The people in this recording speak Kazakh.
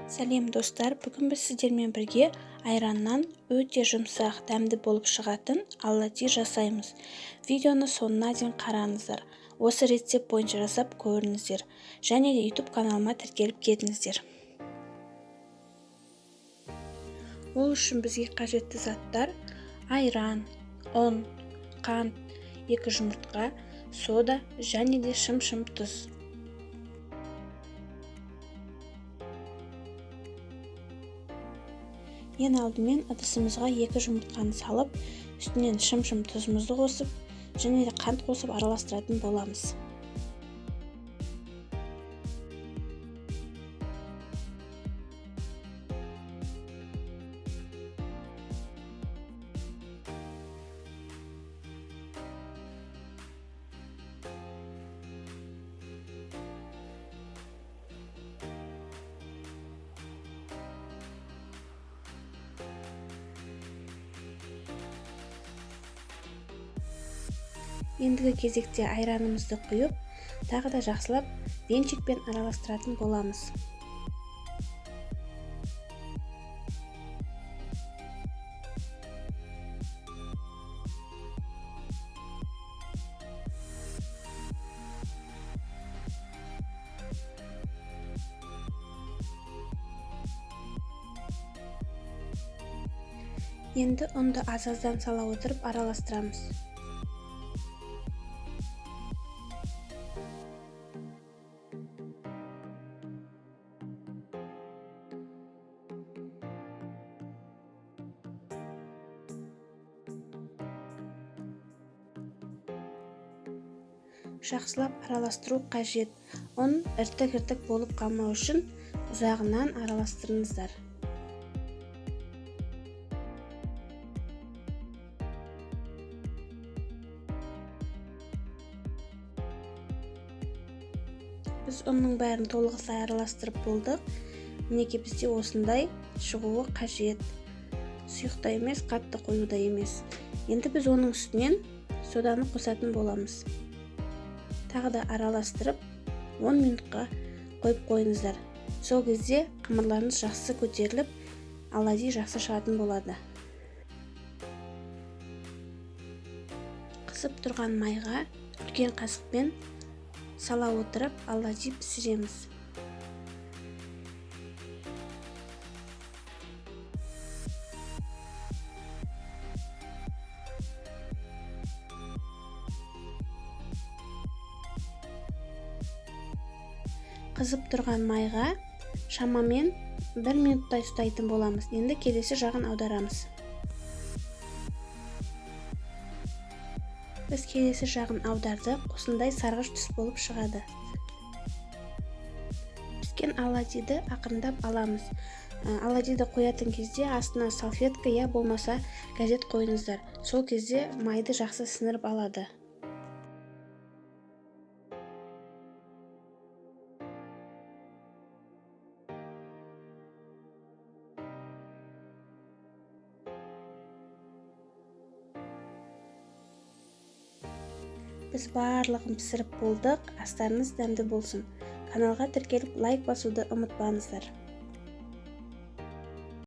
Сәлем достар, бүгін біз сіздермен бірге айраннан өте жұмсақ, дәмді болып шығатын оладьи жасаймыз. Видеоны соңына дейін қараңыздар. Осы рецепт бойынша жасап көріңіздер. Және де YouTube каналыма тіркеліп кетіңіздер. Ол үшін бізге қажетті заттар: айран, ұн, қант, 2 жұмыртқа, сода және де шым-шым тұз. Ең алдымен ыдысымызға 2 жұмыртқаны салып, үстінен шым-шым тұзымызды қосып, және де қант қосып араластыратын боламыз. Ендігі кезекте айранымызды құйып, тағы да жақсылап венчикпен араластыратын боламыз. Енді ұнды аз-аздан сала отырып араластырамыз. Жақсылап араластыру қажет. Ұн іртік-іртік болып қалмау үшін ұзағынан араластырыңыздар. Біз ұнның бәрін толығысай араластырып болдық. Мінекей бізде осындай шығуы қажет. Сұйық та емес, қатты қою да емес. Енді біз оның үстінен соданы қосатын боламыз. Тағы да араластырып 10 минутқа қойып қойыңыздар. Сол кезде қамырларыңыз жақсы көтеріліп, оладьи жақсы шығатын болады. Қызып тұрған майға үлкен қасықпен сала отырып оладьи пісіреміз. Қызып тұрған майға шамамен 1 минуттай ұстайтын боламыз. Енді келесі жағын аударамыз. Біз келесі жағын аудардық. Осындай сарғыш түс болып шығады. Піскен оладьиді ақырындап аламыз. Оладьиді қоятын кезде астына салфетка я болмаса газет қойыңыздар. Сол кезде майды жақсы сіңіріп алады. Біз барлығын пісіріп болдық. Астарыңыз дәмді болсын. Каналға тіркеліп лайк басуды ұмытпаңыздар.